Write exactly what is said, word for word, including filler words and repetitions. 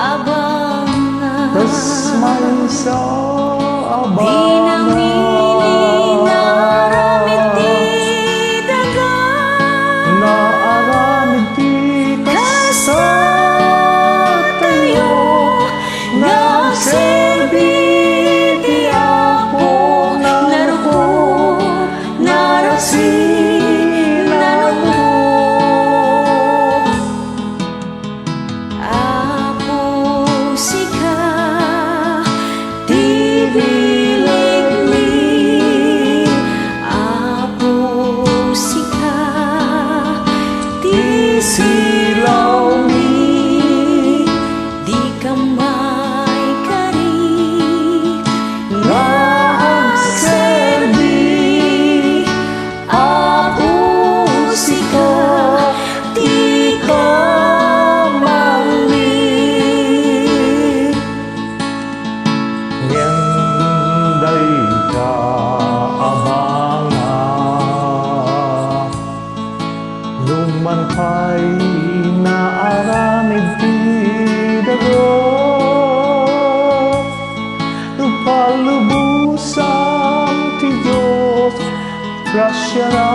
Abang na. Kas maysa a bana. Dinamini nga aramid ti daga. Naaramid ti kasta tayo nga agserbi ti Apo. Naruko, narasi, naruko. Apo, sika ti bilegmi. Apo, sika ti silawmi. Dika maikari nga agserbi. Apo, sika ti kamangmi. Ngem dayta a bana, numan pay naaramid ti daga, palubosan ti Dios. Grasiana